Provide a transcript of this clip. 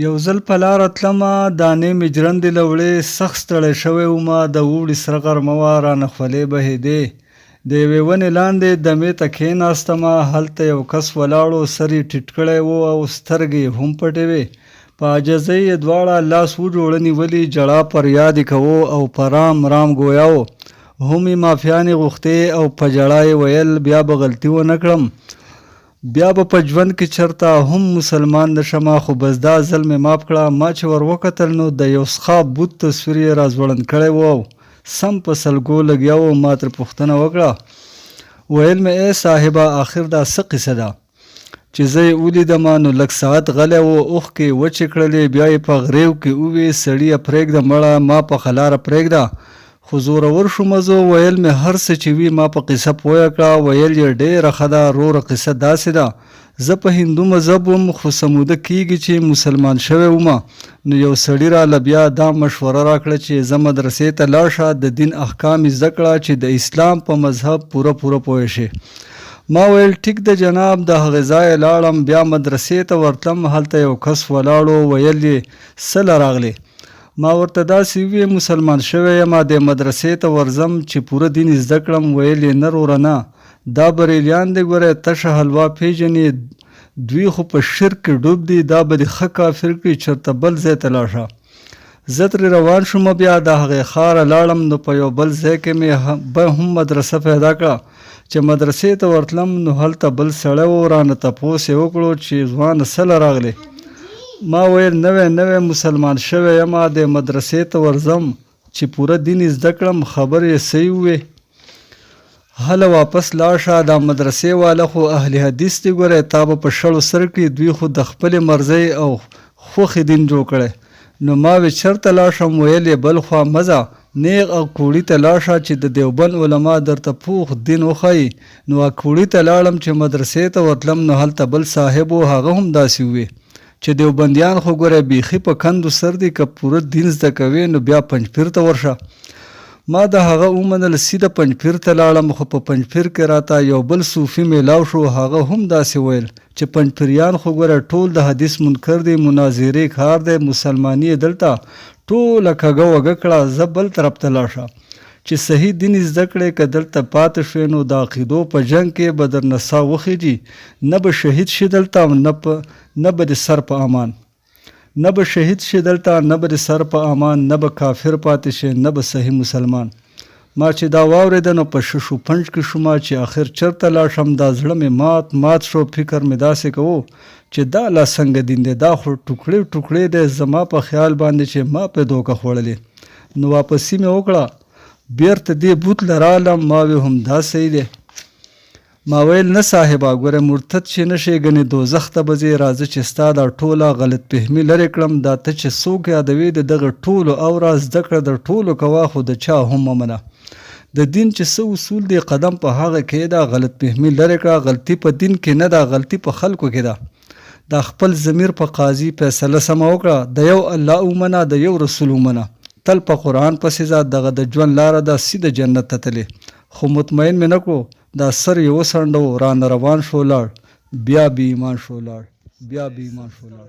یو ځل په لاره تلمه، دانې مې ژرندې له وړې، سخت ستړی شوی ومه، د اوړي سره غرمه وه، رانه خولې بهېدې. د یوې ونې لاندې دمې ته کېناستمه، هلته یو کس ولاړ و، سر یې ټیټ کړی و او سترګې یې هم پټې وې. په عاجزۍ یې دواړه لاس و جوړه نیولي، ژړا پریاد یې کوو او په رام رام ګویا و. هم یې معافیانې غوښتې او په ژړا یې ویل، بیا به غلطي ونه کړم. بیا به په ژوند کې چرته هم مسلمان نه شم خو بس دا ځل مې معاف کړه. ما چې ور وکتل نو د یو سخا بت تصویر یې را ځوړند کړی و او سم په سلګو لګیا و. ما ترې پوښتنه وکړه، ویل مې ای صاحبه اخر دا څه قصه ده؟ چې زه یې ولیدم نو لږ ساعت غلی و، اوښکې یې وچې کړلې، بیا یې په غریو کې ووې، سړیه پرېږده مړه ما په خلاره پرېږده. خو زورور شوم زه، ویل مې هر څه چې وي ما په قصه پوه کړه، ویل یې ډېره ښه ده روره قصه داسې ده، زه په هندو مذهب وم خو څه موده کېږي چې مسلمان شوی وم، نو یو سړي راله بیا دا مشوره راکړه چې ځه مدرسې ته لاړ شه د دین احکام زده کړه چې د اسلام په مذهب پوره پوره پوه شې. ما ویل ټیک ده جناب، د هغې ځایه لاړم بیا مدرسې ته ورتلم، هلته یو کس ولاړ و ویل یې څه له راغلې؟ ما ورته داسې ووې مسلمان شوی یم دې مدرسې ته ورځم چې پوره دین زده کړم، ویل یې نه روره نه دا بریلیان دې ګوره تشه حلوا پیژني دوی خو په شرک کې ډوب دي دا به دې ښه کافر کړي چرته بل ځای ته لاړ شه. زه ترې روان شوم بیا د هغې ښاره لاړم نو په یو بل ځای کې مې به هم مدرسه پیدا کړه چې مدرسې ته ورتلم نو هلته بل سړی و رانه تپوس یې وکړو چې ځوانه څه له راغلې؟ ما ویل نوی نوی مسلمان شوی یم دې مدرسې ته ورځم چې پوره دین زده کړم خبرې یې صحیح ووې هله واپس لاړ شه دا مدرسې واله خو اهل حدیث دي ګوره تا به په شړو سر کړي دوی خو د خپلې مرضۍ او خوښې دین جوړ کړی نو ما وې چرته لاړ شم ویل یې بل خوا مه ځه نیغ اکوړي ته لاړ شه چې د دیوبند علما درته پوخ دین وښایي نو اکوړي ته لاړم چې مدرسې ته ورتلم نو هلته بل صاحب و هغه هم داسې ووې چې دیوبندیان خو ګوره بیخي په کندو سر دي که پوره دین زده کوې نو بیا پنجپیر ته ورشه. ما د هغه ومنل سیده پنجپیر ته لاړم خو په پنجپیر کې راته یو بل صوفي میلاو شو هغه هم داسې ویل چې پنجپیریان خو ګوره ټول د حدیث منکر دي مناظرې کار دی مسلماني یې دلته ټوله کږه وږه کړه ځه بل طرف ته لاړ شه چې صحیح دین زده کړې که دلته پاتې شوې نو د عقیدو په جنګ کې به درنه ساه وخیژي نه به شهید شې دلته او نه په نه به دې سر په امان نه به شهید شې دلته نه به دې سر په امان نه به کافر پاتې شې نه به صحیح مسلمان ما چې دا واورېده نو په شش و پنج کې شوم چې اخر چرته لاړ شم دا زړه مې مات مات شو فکر مې داسې کوو چې دا لا څنګه دین دی دا خو ټوکړې ټوکړې دی زما په خیال باندې چې ما په دوکه خوړلې نو واپسي مې وکړه بیرته دې بوت له رالم ما وی هم دا صحیح دی ما ویل نه صاحبه ګوره مرتد چې نه شې ګنې دوزخ ته به ځې راځه چې ستا دا ټوله غلط فهمي لرې کړم دا ته چې څوک یادوې د دغه ټولو اوره زده کړه د ټولو کوه خو د چا هم مه منه د دین چې څه اصول دي قدم په هغه کېږده غلط فهمي لرې کړه غلطي په دین کې نه ده غلطي په خلکو کې ده دا خپل ضمیر په قاضي فیصله سمه وکړه د یو الله ومنه د یو رسول ومنه تل په قرآن پسې ځه دغه د ژوند لاره ده سیده جنت ته تلې خو مطمئن مې نه کړو دا سر یې وڅنډو رانه روان شو لاړ بیا بې ایمان شو لاړ بیا بې ایمان شو لاړ.